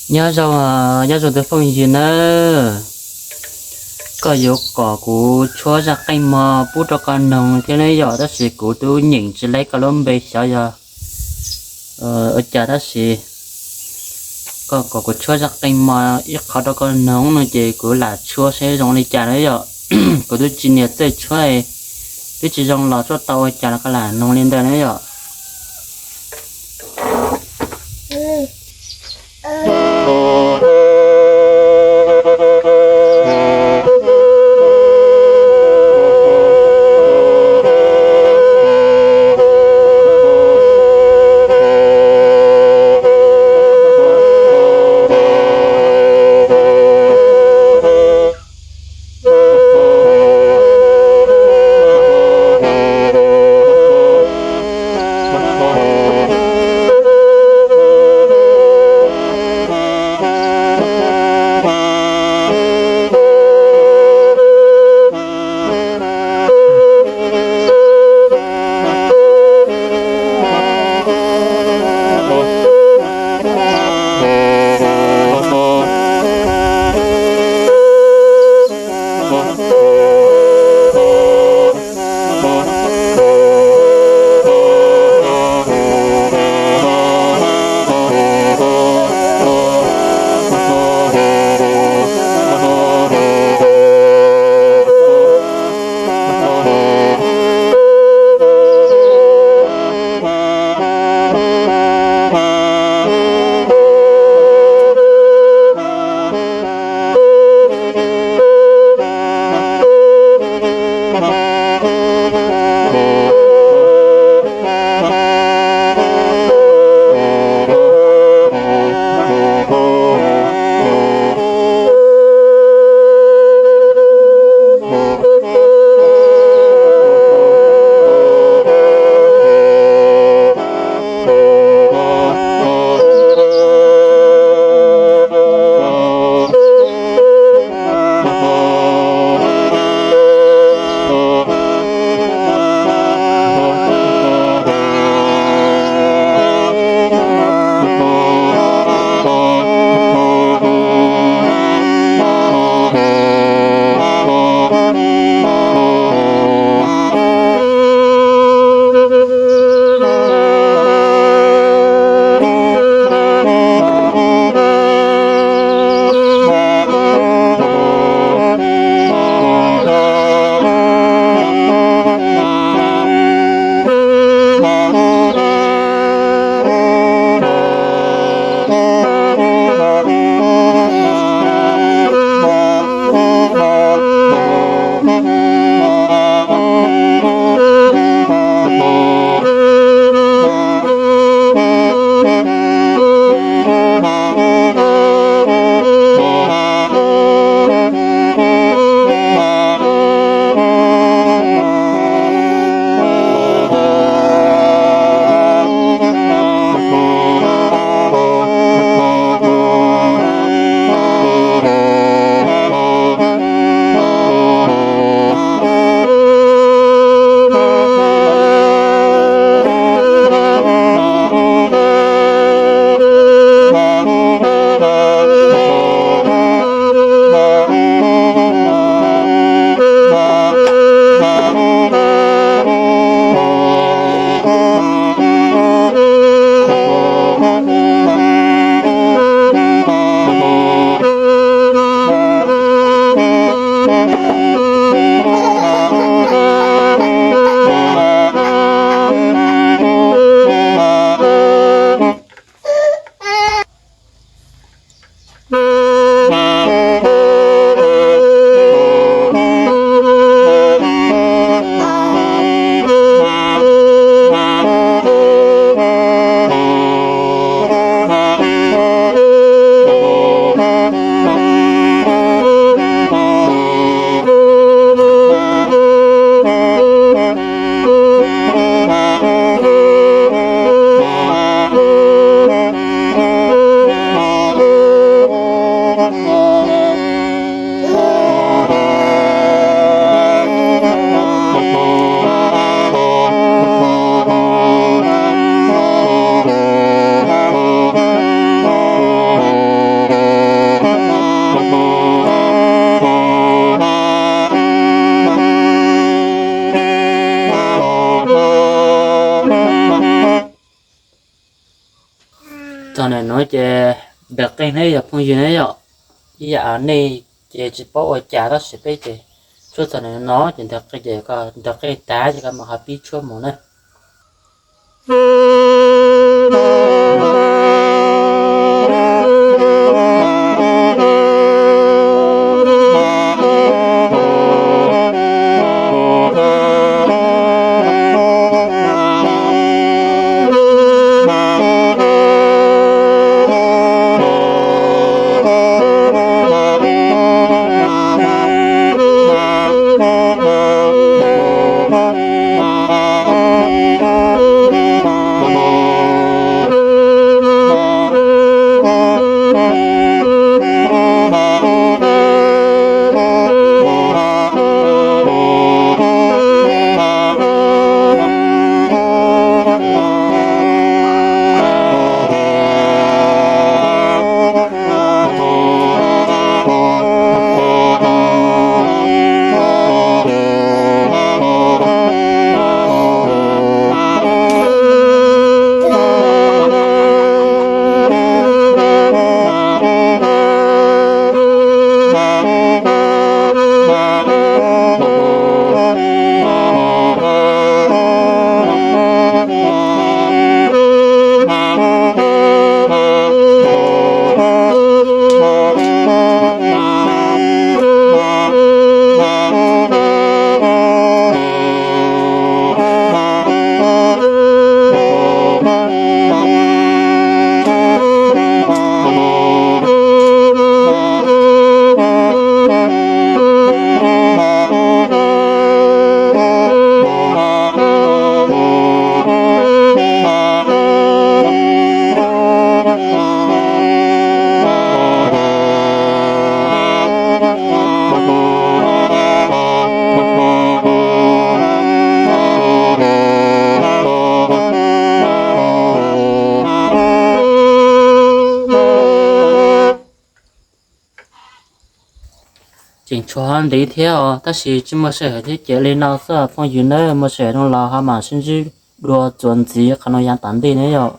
Nyob zoo, nyob zoo tus phooj ywg nawb. Koj yuav kom kuv tshuab zaj qeej mog pub rau koj noog thiab ne yom, tab sis kuv twb nyeem tsis laib koj lub npe xyov yog ua cas, tab sis koj kom kuv tshuab zaj qeej mog ib qho rau koj noog no ces kuv lam tshuab seb zoo li cas na yom. Kuv twb tsis niam txawj tshuab, twb tsis zoo los tshuab tau ua cas los koj lam noog li ntawd na yom. Txog ntawm no ces ntawm qeej ne yog phooj ywg ne yom, ib yam nej ces tsis paub ua cas tab sis peb ces tshuab txog ntawm no ces ntawm qeej ces koj ntawm qeej tas ces koj mam ho pib tshuab mus na. Tseem tshuav ntev thiab os, tab sis tsis muaj sij hawm thiab ces li no xwb phooj ywg nawb, muaj sij hawm no los ho mam sib ntsib dua txuas ntxiv qhov no yav tom ntej na yom.